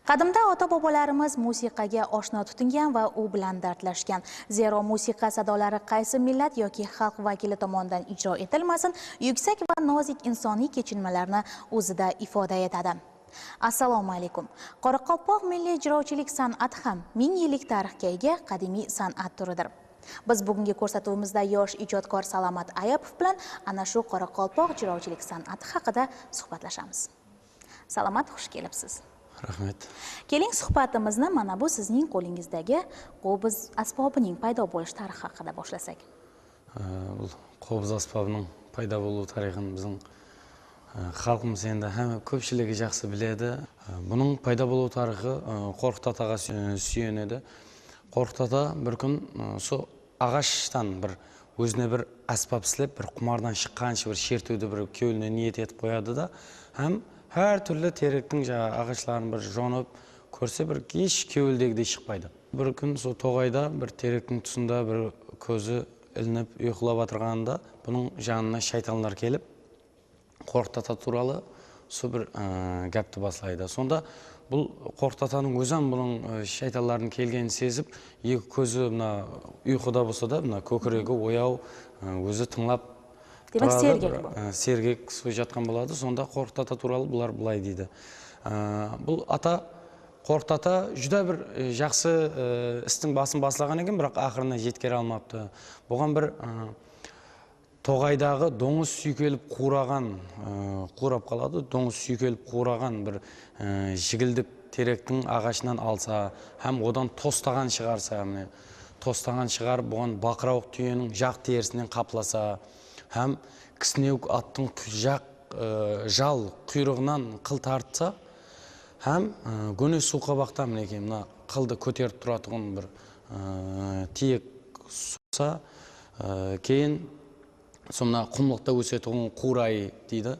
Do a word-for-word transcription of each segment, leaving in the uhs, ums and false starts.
Qadimda ota-bobolarimiz musiqaga oshno tutingan va u bilan dardlashgan. Zero, musiqa sadolari qaysi millat yoki xalq vakili tomonidan ijro etilmasin, yuksak va nozik insoniy kechinmalarni o'zida ifoda etadi. Assalomu alaykum. Qoraqalpoq milliy ijrochilik san'ati ham ming yillik tarixga ega qadimiy san'at turidir. Biz bugungi ko'rsatuvimizda yosh ijodkor Salamat Ayapov bilan ana shu qoraqalpoq ijrochilik san'ati haqida suhbatlashamiz. Salamat, xush kelibsiz. Raxmet. Keling, suhbatimizni mana bu sizning qo'lingizdagi qo'biz asbobining paydo bo'lish tarixi haqida boshlasak. Á, bul qo'biz asbobiniń paydo bo'luv tariyxın biziń, á, xalqımız endi hámme kópshiligi jaqsı biledi. Á, bunıń paydo bo'luv tariyxı, á, Qorqıt ataǵa súy-, súyenedi. Qorqıt ata bir kún, á, sol aǵashtan bir ózine bir ásbap islep, bir qumardan shıqqansha bir shertiwdi bir kewline niyet etip qoyadı da, hám hár túrli terektiń jańa aǵashların bir jonıp kórse, bir hesh kewildegidey shıqpaydı. Bir kún sol toǵayda bir terektiń tusında bir kózi ilinip uyqılap atırǵanında bunıń janına shaytanlar kelip, Qorqıt ata tuwralı usı bir, ı, gápti baslaydı. Sonda bul Qorqıt atanıń ózi hám bunıń, ı, shaytanlardıń kelgenin sezip, eki kózi mına uyqıda bolsa da, mına kókiregi oyaw, ı, ózi tıńlap Demek, turadı, sergek bir, bul. I, sergek usı jatqan boladı. Sonda Qorqıt ata tuwralı bular bılay deydi. I, bul ata, Qorqıt ata júdá bir, ı, jaqsı, ı, istiń basın baslaǵan eken, biraq aqırına jetkere almaptı. Buǵan bir, ı, Toǵaydaǵı dońız súykelip quwraǵan, ı, quwrap qaladı, dońız súykelip quwraǵan bir, ı, jigildik terektiń aǵashınan alsa hám odan tostaǵan shıǵarsa, mine, tostaǵan shıǵarıp, buǵan baqırawıq túyeniń jaq terisinen qaplasa hám kisinewik attıń qı-, jaq, ı, jal quyrıǵınan qıl tartsa hám, ı, góne suwqabaqtan, minekey, mına qıldı kóterip turatuǵın bir, ı, tiyek suwsa, ı, keyin Sol mına qumlıqta ósetuǵın quwray deydi.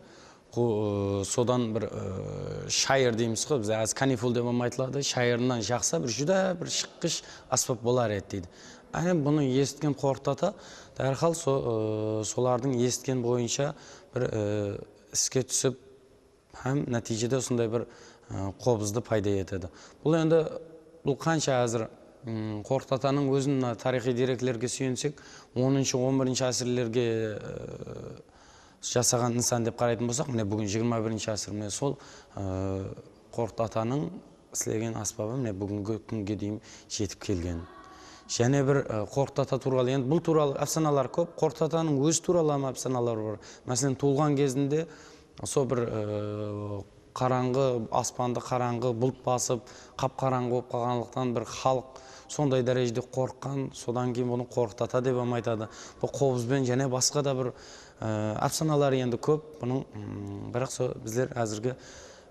Qu-, ı, sodan bir, ı, shayır deymiz ǵoy, bizde házir kaniful dep hám aytıladı. Shayırınan jaqsa bir júdá bir shıqqısh ásbap bolar edi deydi. Áne bunı esitken Qorqıt ata dárhal so-, ı, solardıń esitken boyınsha bir, ı, iske túsip, hám nátiyjede usınday bir, ı, qobızdı payda etedi. Bul endi, bul qansha házir, ım, Qorqıt atanıń ózin mına tariyxıy dereklerge súyensek, onınshı, on birinshi ásirlerge, ı, jasaǵan insan dep qaraytın bolsaq, mine, búgin jigirma birinshi ásir, mine, sol, ı, Qorqıt atanıń islegen ásbabı, mine, búgingi kúnge deyin jetip kelgen. Jáne bir, ı, Qorqıt ata tuwralı, endi bul tuwralı ápsanalar kóp, Qorqıt atanıń ózi tuwralı hám ápsanalar bar. Máselen, tuwılǵan gezinde Sol bir, e, qarańǵı, aspandı qarańǵı bult basıp, qap-qarańǵı bolıp qalǵanlıqtan bir xalıq sonday dárejede qorqqan, sodan keyin bunı Qorqıt ata dep hám aytadı. Bul qobız benen jáne basqa da bir, e, ápsanalar endi kóp bunıń, mm, biraq so-, bizler házirgi,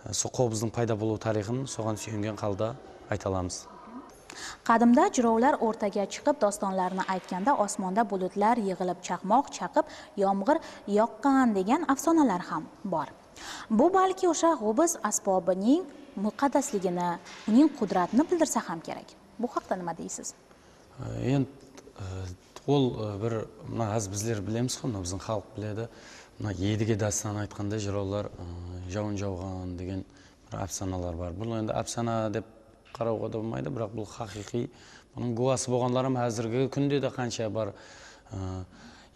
e, sol qobızdıń payda bolıw tariyxın soǵan súyengen halda ayta alamız. Qadimda jirovlar o'rtaga chiqib, dostonlarni aytganda, osmonda bulutlar yig'ilib, chaqmoq chaqib, yomg'ir yoqqan degan afsonalar ham bor. Bu balki o'sha qo'biz asbobining muqaddasligini, uning qudratini bildirsa ham kerak. Bu haqda nima deysiz? Endi, e, ol, e, bir, mına, házir bizler bilemiz ǵoy, mına, biziń xalıq biledi. Mına, Edige dástanın aytqanda, jirovlar, e, jawın jawǵan degen bir ápsanalar bar. Bul endi ápsana dep qarawǵa da bolmaydı, biraq bul haqıyqıy. Bunıń gúwası bolǵanlar hám házirgi kúnde de qansha bar.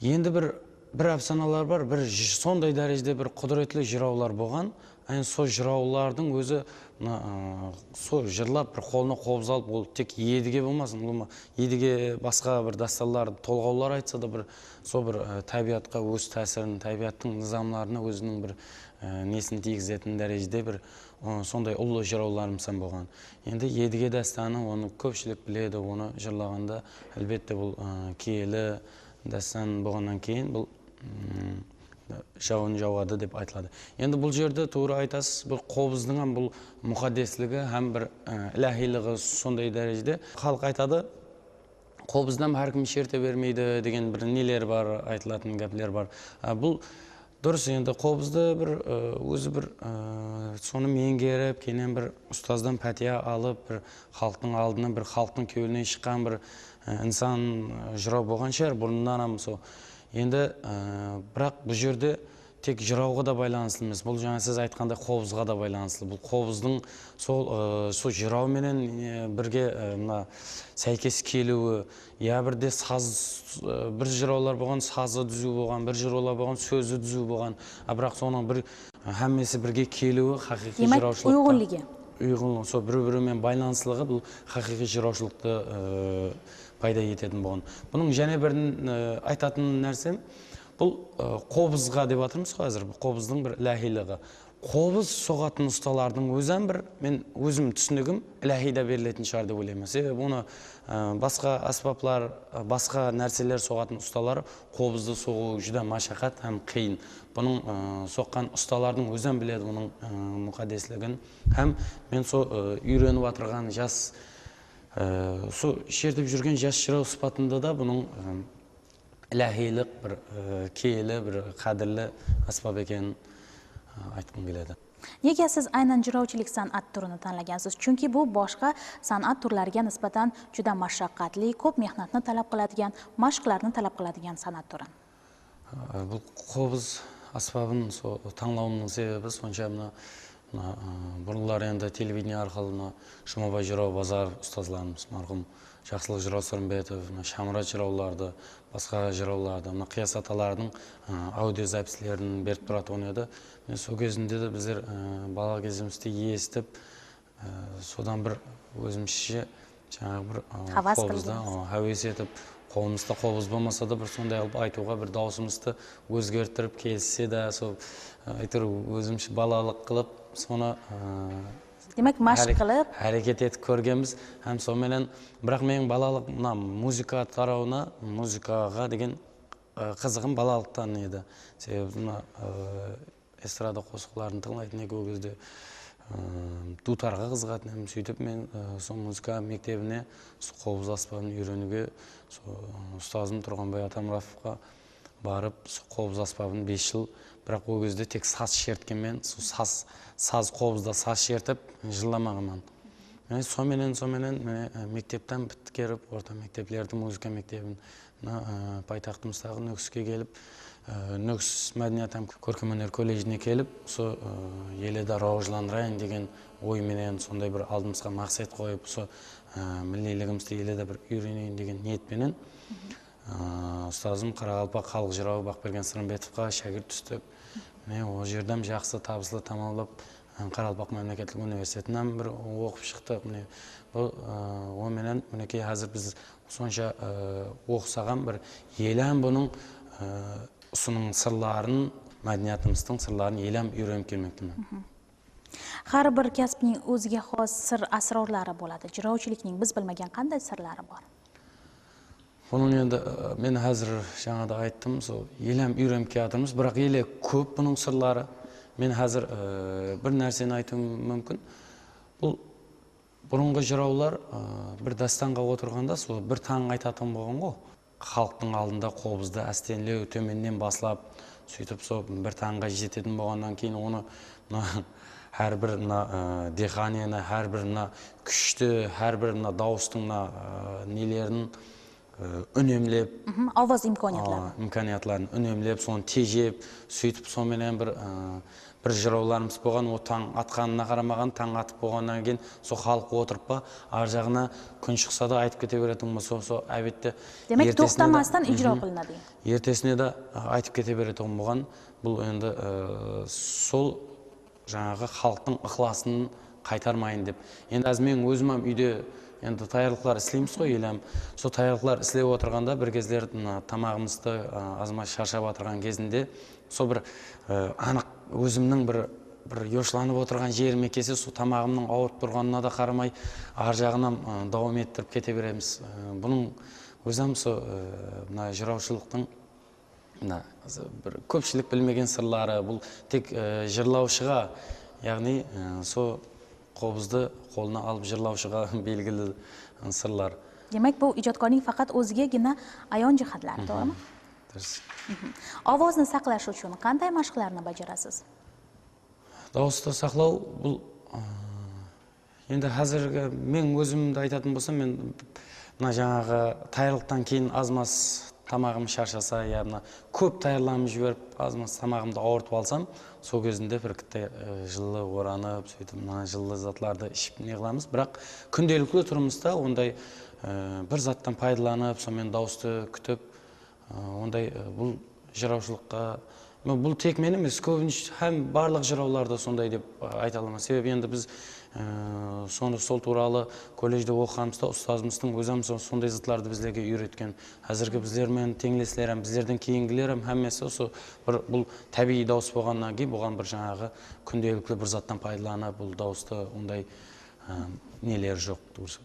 I, endi bir, bir ápsanalar bar, bir j-, sonday dárejede bir qúdiretli jirovlar bolǵan. Áne sol jirovlardıń ózi, mına, ı, sol jırlap, bir qolına qobız alıp, ol tek Edige bolmasın, ulıwma, Edige basqa bir dástanlar, tolǵawlar aytsa da, bir, sol bir, ı, tábiyatqa óz tásirin, tábiyattıń nızamlarına óziniń bir, ı, nesin tiygizetin dárejede bir, ı, sonday ullı jirovlarımız hám bolǵan. Endi Edige dástanı, onı kópshilik biledi, onı jırlaǵanda, álbette, bul, ı, kiyeli dástan bolǵannan keyin bul, ım, jawın jawadı dep aytıladı. Endi bul jerde tuwrı aytasız, bul qobızdıń hám bul muqaddesligi hám bir, ı, iláhiylıǵı sonday dárejede. Xalıq aytadı, qobızdan hár kim sherte bermeydi degen bir neler bar, aytılatın gápler bar. A, bul durıs, endi qobızdı bir, ı, ózi bir, ı, sonı meńgerip, keyin bir ustazdan pátiya alıp, bir xalıqtıń aldına, bir xalıqtıń kewlinen shıqqan bir, ı, insan, ı, jirov bolǵan shıǵar burınnan hám sol. Endi, ı, biraq bul jerde Tek jırawǵa da baylanıslı emes, bul jańa siz aytqanday qobızǵa da baylanıslı. Bul qobızdıń sol, ı, sol jıraw menen, e, birge, e, mına, sáykes keliwi, ya birde saz, e, bir jırawlar bolǵan, sazı dúziw bolǵan, bir jırawlar bolǵan, sózi dúziw bolǵan. A, biraq sonıń bir, hámmesi birge keliwi haqıyqıy jırawshılıqqa. Demak, uyǵınligi. Uyǵınlıq, sol bir-biri menen baylanıslıǵı bul haqıyqıy jırawshılıqtı, e, payda etetin bolǵan. Bunıń jáne bir, e, aytatın nársem, bul, e, qobızǵa dep atırmız ǵoy házir, bul qobızdıń bir iláhiylıǵı. Qobız soǵatın ustalardıń ózi hám bir, men ózim túsinigim, iláhiyda beriletin shıǵar dep oylayman. Sebebi onı, e, basqa ásbaplar, e, basqa nárseler soǵatın ustalar qobızdı soǵıw júdá mashaqat hám qıyın. Bunıń, e, soqqan ustalardıń ózi hám biledi bunıń, e, muqaddesligin. Hám men sol, e, úyrenip atırǵan jas, e, sol shertip júrgen jas jıraw sıpatında da bunıń, e, iláhiylik bir, e, kiyeli, bir qádirli ásbap ekenin, e, aytqım keledi. Nega siz aynan jırawshilik san'at turini tanlagansiz? Chunki bu boshqa san'at turlariga nisbatan juda mashaqqatli, ko'p mehnatni talab qiladigan, mashqlarni talab qiladigan san'at turi. Bul qobız ásbabın so tańlawımnıń sebebi sonsha mına, mına, ı, burınları endi televidenie arqalı mına Jumabay jıraw Bazarov ustazlarımız, marhum Jaqsılıq jıraw Sırımbetov, mına Shamurat jırawlardı, basqa jırawlardı, mına Qıyas atalardıń, ı, audio zapislerin berip turatuǵın edi. Mine, sol gezinde de bizler, ı, bala gezimizde esitip, Á, sodan bir ózimizshe jańaǵı bir, á, Havas qobızda, qilgansiz. Á, háwes etip, qolımızda qobız bolmasa da bir sonday qılıp aytıwǵa, bir dawısımızdı ózgertirip kelisse de, sol, á, áytewir ózimizshe balalıq qılıp, sonı, á, Demak, mashq hárek-, qilib. Háreket etip kórgenbiz. Hám sonıń menen, biraq meniń balalıq mına muzıka tarawına, muzıkaǵa degen, á, qızıǵım balalıqtan edi. Sebebi mına, á, estrada qosıqların tıńlaytın edi ol gezde, ıı, duwtarǵa qızıǵatın edim. Sóytip men, ıı, sol muzıka mektebine sol qobız ásbabın úyreniwge sol, ıı, ustazım Turǵanbay Atamuratovqa barıp, sol qobız ásbabın bes jıl, biraq ol gezde tek saz shertkenmen, sol saz, saz, qobızda saz shertip jıllamaǵanman. Mine, sonıń menen, sonıń menen, mine, e, mektepten pitkerip, orta mekteplerdi, muzıka mektebin, mına, e, paytaxtımızdaǵı Nókiske kelip, e, Nókis mádeniyat hám kórkem óner kolledjine kelip, usı, e, ele de rawajlandırayın degen oy menen, sonday bir aldımızǵa maqset qoyıp, usı, e, milliyligimizdi ele de bir úyreneyin degen niyet penen, Aa, ustazım qaraqalpaq xalıq jırawı Baqbergen Sırımbetovqa shákirt tústik. Mine, ol jerden jaqsı tabıslı tamamlap, aa, Qaraqalpaq mámleketlik universitetin hám bir oqıp shıqtıq. Mine, bul, aa, o menen, minekey, házir biz sonsha, aa, oqısaǵan bir elem bunıń, aa, usınıń sırların, mádeniyatımızdıń sırların elem úyrenip kelmektemen. Hár bir kasbning o'ziga xos sir asrorlari bo'ladi. Jirovchilikning biz bilmagan qanday sirlari bor? Bunıń endi, e, men házir jańada ayttım, sol elem úyrenip kiyatırmız, biraq ele kóp bunıń sırları. Men házir, e, bir nárseni aytıwım múmkin. Bul burınǵı jırawlar, e, bir dástanǵa otırǵanda sol bir tań aytatın bolǵan ǵo. Xalıqtıń aldında qobızdı ástenlew, tómennen baslap, sóytip sol bir tańǵa jetetin bolǵannan keyin onı mına hár bir mına, e, dihaniyanı, hár bir mına kúshti, hár bir mına dawıstıń mına, e, nelerin, e, únemlep, Mhm, ovoz imkoniyatlarini. A, imkoniyatların únemlep, sonı tejep, sóytip, sonıń menen bir, e, bir jırawlarımız bolǵan, o tań atqanına qaramaǵan, tań atıp bolǵannan keyin, sol xalıq otırıp pa, ar jaǵına kún shıqsa da aytıp kete beretuǵın bolsa, sol, ábette Demak, ertesine de toqtamasdan ijro Mhm. qilinadi. Ertesine de, a, aytıp kete beretuǵın bolǵan. Bul endi, e, sol jańaǵı xalıqtıń ıqlasın qaytarmayın dep. Endi házir meniń ózim hám úyde endi tayarlıqlar isleymiz ǵoy, elem. Sol tayarlıqlar islep otırǵanda bir gezler mına tamaǵımızdı, a, azmaz sharshap atırǵan gezinde sol bir, e, anıq ózimniń bir, bir yoshlanıp otırǵan jerime kelse, sol tamaǵımnıń awırıp turǵanına da qaramay, ar jaǵınan, e, dawam ettirip kete beremiz. E, bunıń ózi hám sol, e, mına jırawshılıqtıń Mına, bir kópshilik bilmegen sırları, bul tek, e, jırlawshıǵa, yaǵnıy, e, so qobızdı qolına alıp jırlawshıǵa belgili, e, sırlar. Demak, bu ijodkorning faqat o'zigagina ayon jihatlari, Mhm. to'g'rimi? Durıs. Mhm. Ovozni saqlash uchun qanday mashqlarni bajarasiz? Dawıstı saqlaw, bul, e, Endi házirgi men ózimdi aytatın bolsam, men mına jańaǵı tayarlıqtan keyin az-maz tamaǵım sharshasa, ya mına kóp tayarlanıp jiberip, azmaz tamaǵımdı awırtıp alsam, sol gezinde bir kitte, e, jıllı oranıp, sóytip mına jıllı zatlardı iship ne qılamız. Biraq kúndelikli turmısta onday, e, bir zattan paydalanıp, sonıń menen dawıstı kútip, e, onday, e, bul jırawshılıqqa, mına, bul tek men emes, kóbinsh-, hám barlıq jırawlarda sonday dep, e, ayta alaman. Sebebi endi biz, e, sonı, sol tuwralı kolledjde oqıǵanımızda ustazımızdıń ózi hám son-, sonday zatlardı bizlerge úyretken. Házirgi bizler menen teńlesler hám bizlerden keyingiler hám hámmesi usı bir, bul tábiyiy dawıs bolǵannan keyin buǵan bir jańaǵı kúndelikli bir zattan paydalanıp, bul dawıstı onday, e, neleri joq, duwrısı.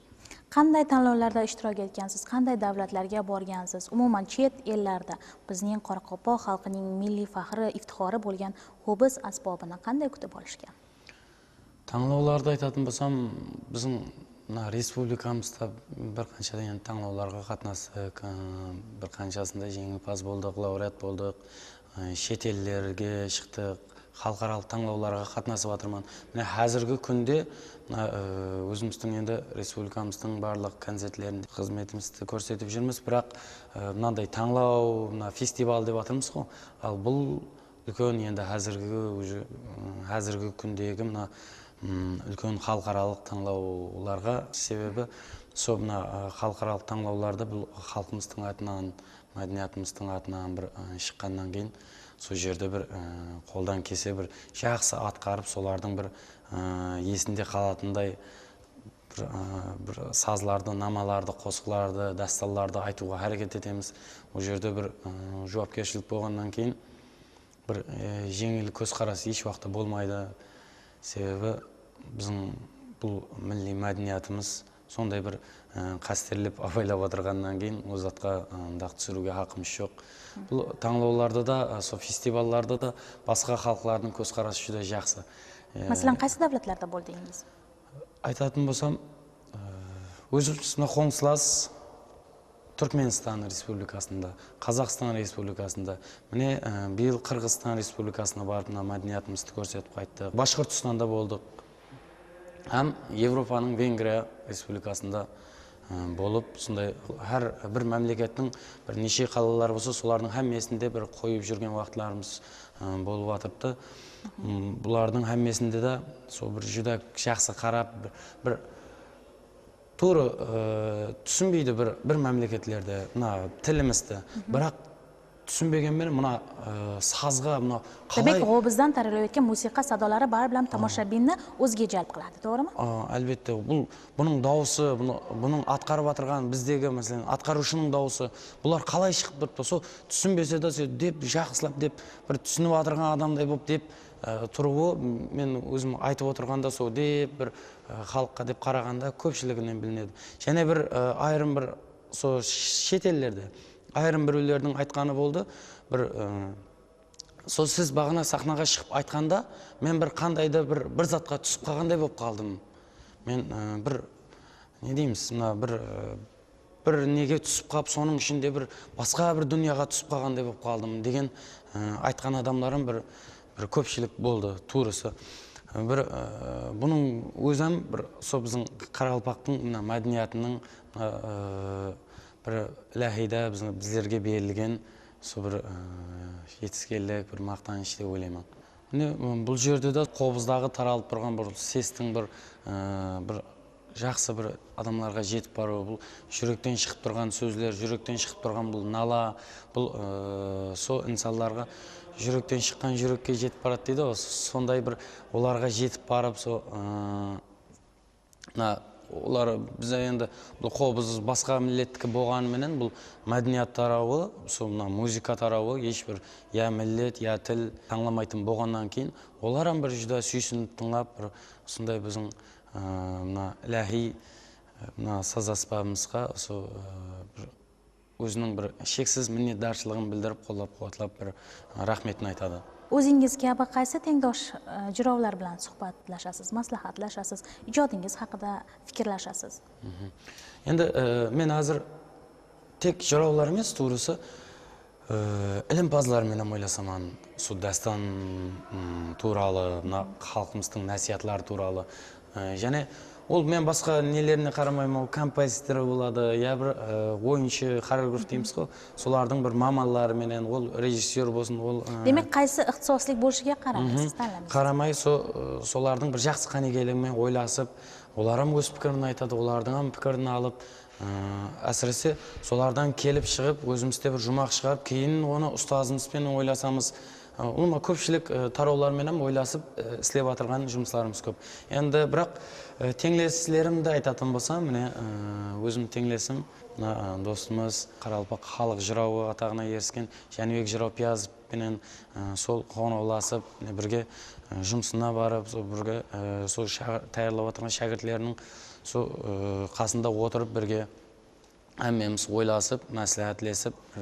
Qanday tanlovlarda ishtirok etgansiz? Qanday davlatlarga borgansiz? Umuman, chet ellarda bizning qoraqalpoq xalqining milliy faxri, iftixori bo'lgan qo'biz asbobini qanday kutib olishgan? Tańlawlardı aytatın bolsam, biziń mına respublikamızda bir qansha endi tańlawlarǵa qatnastıq, ı, bir qanshasında jeńimpaz boldıq, laureat boldıq, ı, shet ellerge shıqtıq, xalıqaralıq tańlawlarǵa qatnasıp atırman. Mine, házirgi kúnde mına, ı, ózimizdiń endi respublikamızdıń barlıq koncertlerinde xızmetimizdi kórsetip júrmiz, biraq, ı, mınanday tańlaw, mına festival dep atırmız ǵo, al bul úlken endi házirgi, уже, ı, házirgi kúndegi mına, ım, úlken xalıqaralıq tańlawlarǵa, sebebi sol mına, ı, xalıqaralıq tańlawlarda bul xalqımızdıń atınan, mádeniyatımızdıń atınan bir, ı, shıqqannan keyin, sol jerde bir, ı, qoldan kelse bir jaqsı atqarıp, solardıń bir, ı, esinde qalatınday bir, ı, bir sazlardı, namalardı, qosıqlardı, dástanlardı aytıwǵa háreket etemiz. Ol jerde bir, ı, juwapkershilik bolǵannan keyin bir, e, jeńil kózqaras hesh waqıtta bolmaydı. Sebebi biziń bul milliy mádeniyatımız sonday bir, e, qásterlep, abaylap atırǵannan keyin ol zatqa, e, daq túsiriwge haqqımız joq. Bul tańlawlarda da, e, sol festivallarda da basqa xalıqlardıń kózqarası júdá jaqsı. E, Masalan, qaysi davlatlarda boldingiz? Aytatın bolsam, e, ózimiz mına qońsılas Túrkmenstan Respublikasında, Qazaqstan Respublikasında, mine, e, bıyıl Qırǵızstan Respublikasına barıp mına mádeniyatımızdı kórsetip qayttıq. Bashqurtstanda boldıq. Hám Evropanıń Vengriya Respublikasında, e, bolıp, usınday hár bir mámlekettiń bir neshe qalaları bolsa, solardıń hámmesinde bir qoyıp júrgen waqıtlarımız, e, bolıp atırıptı. M, bulardıń hámmesinde de sol bir júdá jaqsı qarap, bir, bir tuwrı, e, túsinbeydi bir, bir mámleketlerde mına tilimizdi. Biraq túsinbegen menen mına, e, sazǵa mına qalay. Demek, qobızdan taralayotgan musiqa sadolari bari bilan tomoshabinni o'ziga jalb qiladi, to'g'rimi? A, álbette, bul, bunıń dawısı, bunı, bunıń atqarıp atırǵan bizdegi, máselen, atqarıwshınıń dawısı, bular qalay shıǵıp turıptı? Sol túsinbese de, sol dep, jaqsılap dep, bir túsinip atırǵan adamday bolıp dep, e, turıwı, men ózim aytıp otırǵanda, sol dep bir, e, xalıqqa dep qaraǵanda kópshiliginen bilinedi. Jáne bir, e, ayırım bir, sol shet ellerde ayırım birewlerdiń aytqanı boldı. Bir, e, sol siz baǵana saxnaǵa shıǵıp aytqanda, men bir qanday da bir, bir zatqa túsip qalǵanday bolıp qaldım. Men, e, bir, ne deymiz, mına bir, e, bir nege túsip qap, sonıń ishinde bir basqa bir dúnyaǵa túsip qalǵanday bolıp qaldım degen, e, aytqan adamlarım bir, bir kópshilik boldı, tuwrısı. Bir, e, bunıń ózi hám bir, sol biziń qaraqalpaqtıń mına mádeniyatınıń, e, e, bir iláhiyda biz, bizlerge berilgen sol bir, e, jetiskenlik, bir maqtanısh dep oylayman. Mine, bul jerde de qobızdaǵı taralıp turǵan bir sestiń bir, e, bir jaqsı bir adamlarǵa jetip barıwı, bul júrekten shıǵıp turǵan sózler, júrekten shıǵıp turǵan bul nala, bul, e, sol insanlarǵa júrekten shıqqan júrekke jetip baradı deydi ǵo, sonday bir olarǵa jetip barıp, sol, e, Mına, olar, biz endi bul qobız basqa milletniki bolǵanı menen, bul mádeniyat tarawı, sol mına muzıka tarawı, hesh bir ya millet, ya til tańlamaytın bolǵannan keyin, olar hám bir júdá súysinip tıńlap, bir usınday biziń, ı, mına iláhiy, ı, mına saz ásbabımızǵa usı, ı, bir óziniń bir sheksiz minnetdarshılıǵın bildirip, qollap-quwatlap, bir, ı, raxmetin aytadı. Ózingiz kabi qaysi tengdosh, ı, jirovlar bilan suhbatlashasiz, maslahatlashasiz, ijodingiz haqida fikrlashasiz? Mhm. Endi, ı, men házir tek jirovlar emes, tuwrısı, ı, ilimpazlar menen oylasaman, usı dástan, ım, tuwralı, mına xalqımızdıń násiyatları tuwralı, ı, jáne Ol men basqa nelerine qaramayman, ol kompozitor boladı, ya bir, e, oyınshı, xoreograf deymiz ǵo, solardıń bir mamanları menen, ol rejissyor bolsın, ol, e, Demek, qaysı ixtisoslik bo'lishiga qaramay siz tanlamaysiz. Qaramay, so-, e, solardıń bir jaqsı qánigeligi menen oylasıp, olar hám óz pikirin aytadı, olardıń hám pikirin alıp, e, ásirese, solardan kelip shıǵıp, ózimizde bir juwmaq shıǵarıp, keyin onı ustazımız benen oylasamız. E, ulıwma kópshilik, e, tarawlar menen oylasıp, e, islep atırǵan jumıslarımız kóp. Endi, biraq, e, teńleslerimdi aytatın bolsam, mine, e, ózim teńlesim, mına, e, dostımız, qaraqalpaq xalıq jırawı ataǵına erisken Jánibek jıraw Piyazov penen, e, sol qońırawlasıp, mine, birge, e, jumısına barıp, sol birge, e, sol sha-, tayarlap atırǵan shákirtleriniń sol, e, qasında otırıp birge hámmemiz oylasıp, másláhátlesip, e,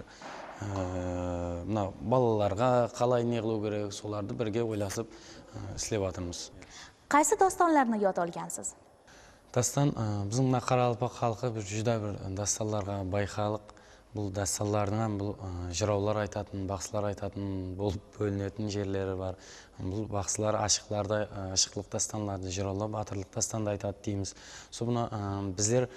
mına balalarǵa qalay ne qılıw kerek, solardı birge oylasıp, e, islep atırmız. Qaysi dostonlarni yod olgansiz? Dástan, e, biziń mına qaraqalpaq xalqı bir júdá bir dástanlarǵa bay xalıq. Bul dástanlardıń hám bul, e, jırawlar aytatın, baqsılar aytatın bolıp bólinetin jerleri bar. Bul baqsılar ashıqlardı, e, ashıqlıq dástanlardı jırawlap, batırlıq dástandı aytadı deymiz. Sol mına, e, bizler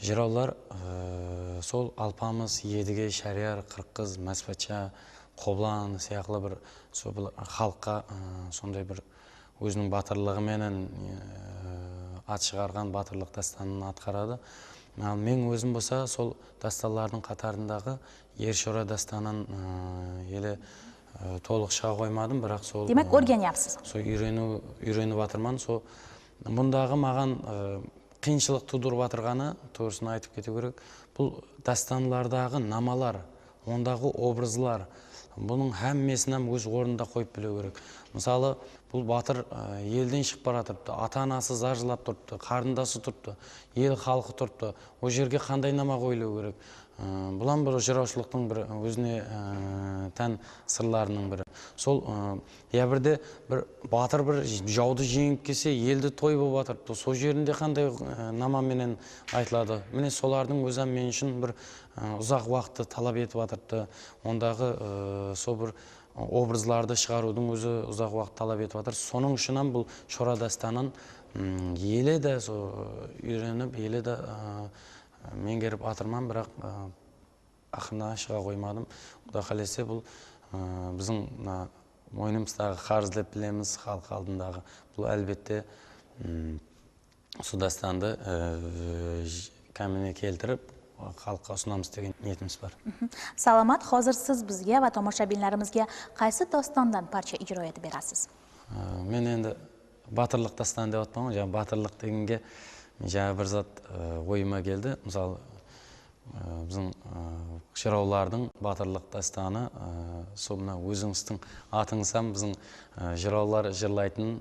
jırawlar, e, sol Alpamıs, Edige, Sháriyar, Qırıq qız, Máspatsha, Qoblan sıyaqlı bir, sol bir xalıqqa, e, sonday bir óziniń batırlıǵı menen, e, at shıǵarǵan batırlıq dástanın atqaradı. Al men ózim bolsa sol dástanlardıń qatarındaǵı Er Shora dástanın, e, ele, e, tolıq shıǵa qoymadım, biraq sol, Demak, e, o'rganyapsiz. Sol úyreniw, úyrenip atırman. Sol bundaǵı maǵan, e, qıyınshılıq tuwdırıp atırǵanı, tuwrısın aytıp ketiw kerek, bul dástanlardaǵı namalar, ondaǵı obrazlar, bunıń hámmesin hám óz ornında qoyıp biliw kerek. Mısalı, bul batır, e, elden shıǵıp baratırıptı, ata-anası zar jılap turıptı, qarındası turıptı, el xalqı turıptı. Ol jerge qanday nama qoyılıwı kerek? E, bul hám bir jırawshılıqtıń bir ózine, e, tán sırlarınıń biri. Sol, e, Ya birde bir batır bir jawdı jeńip kelse, elde toy bolıp atırıptı. Sol jerinde qanday, e, nama menen aytıladı? Mine, solardıń ózi hám men ushın bir, e, uzaq waqıttı talap etip atırıptı. Ondaǵı, e, sol bir obrazlardı shıǵarıwdıń ózi uzaq waqıt talap etip atır. Sonıń ushın hám bul Shora dástanın, mm, ele de so-, úyrenip, ele de, e, meńgerip atırman, biraq, e, Aqırına shıǵa qoymadım. Quda qálese, bul, ı, biziń mına moynımızdaǵı qarız dep bilemiz, xalıq aldındaǵı. Bul, álbette, ım, usı dástandı, ı, j-, kámiline keltirip, xalıqqa usınamız degen niyetimiz bar. Salamat, hozir siz bizga va tomoshabinlarimizga qaysi dostondan parcha ijro etib berasiz? I, men endi batırlıq dástanı dep atpan ǵoy, jańa batırlıq degenge jańa bir zat, ı, oyıma keldi. Mısalı, Á, biziń, á, jırawlardıń batırlıq dástanı, á, sol mına ózińizdiń atıńız hám biziń, á, jırawlar jırlaytın, ım,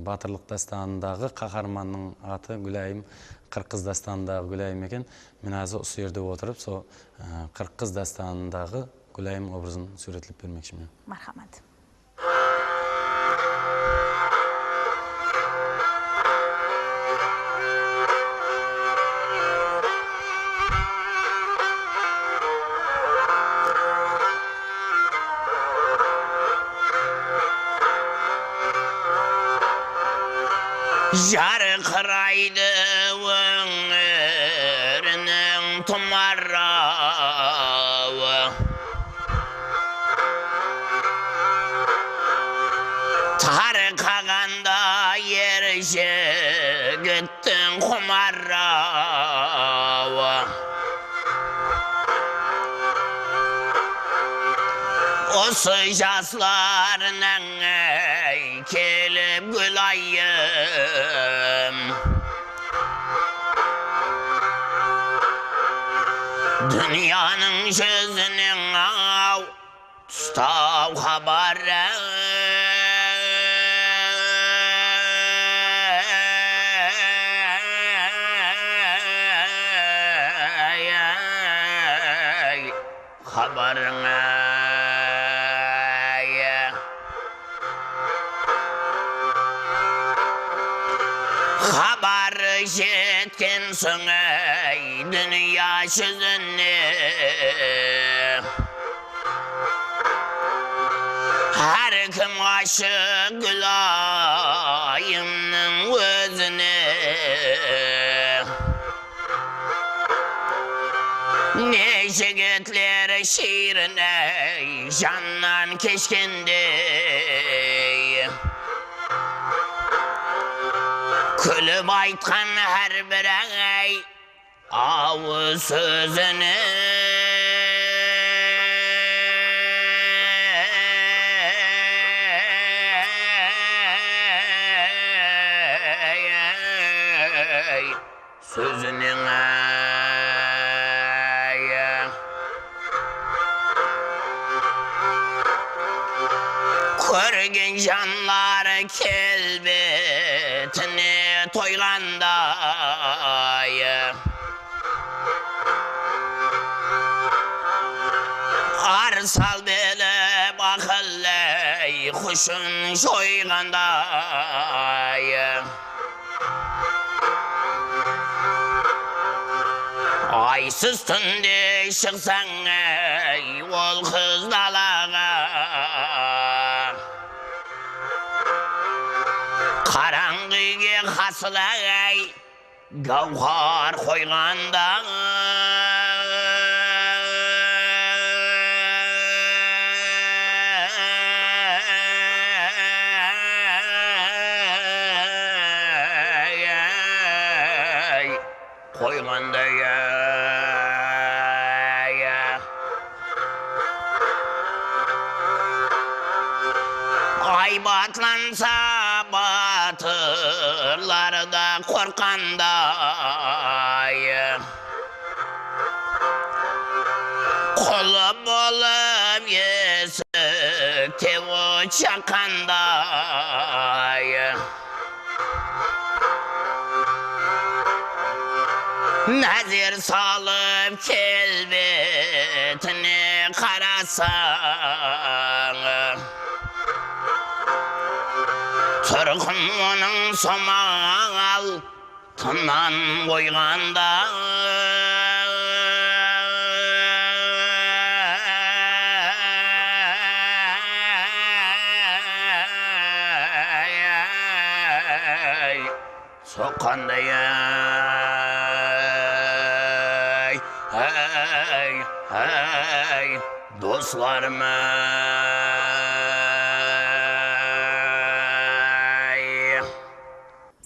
batırlıq dástanındaǵı qaharmannıń atı Gúlayım, Qırıq qız dástanındaǵı Gúlayım eken. Men házir usı jerde otırıp, sol, á, Qırıq qız dástanındaǵı Gúlayım obrazın súwretlep bermekshimen. Marhamat. Jarqıraydı óńiriniń tumarrawı. Tarqaǵanda er jigittiń qumarrawı. Usı jaslarınań, áy, kelip Gúlayım. Dúnyanıń júzinen-aw, tustaw xabarı. Xabarıń-ay. Xabar jetken soń, áy, dúnya júzine. Hár kim ashıq Gúlayımnıń ózine. Ne jigitler shiyrin-ey, jannan keshkendey. Kúlip aytqan hár bir-ey awız sózine. Sóziniń ayı. Kórgen janlar kelbetine toyǵanday. Ar sal bilip aqıllay qushın joyǵanday. Aysız túnde shıqsań, ey, ol qız dalaǵa. Qarańǵı úyge qasıla, ey, gáwhar qoyǵanda. Qoyǵanday, ay. Aybatlansa batırlar da qorqqanday. Qul bolıp esikte ot jaqqanday. Názer salıp kelbetine qarasań, turqın onıń somaǵal tınan qoyǵanda. Soqqanday, ay, ay, ay, doslarım, ay.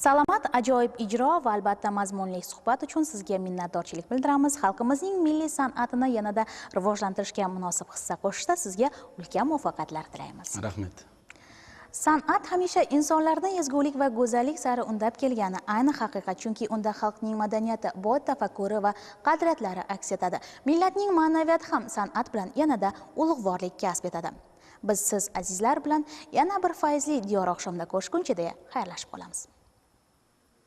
Salamat, ajoyib ijro va, albatta, mazmunli suhbat uchun sizga minnatdorchilik bildiramiz. Xalqimizning milliy san'atini yanada rivojlantirishga munosib hissa qo'shishda sizga ulkan muvaffaqiyatlar tilaymiz. Raxmet. San'at hamisha insonlarni ezgulik va go'zallik sari undab kelgani ayni haqiqat, chunki unda xalqning madaniyati, boy tafakkuri va qadriyatlari aks etadi. Millatning ma'naviyati ham san'at bilan yanada ulug'vorlik kasb etadi. Biz siz, azizlar, bilan yana bir fayzli Diyor oqshomida ko'rishguncha deya xayrlashib qolamiz.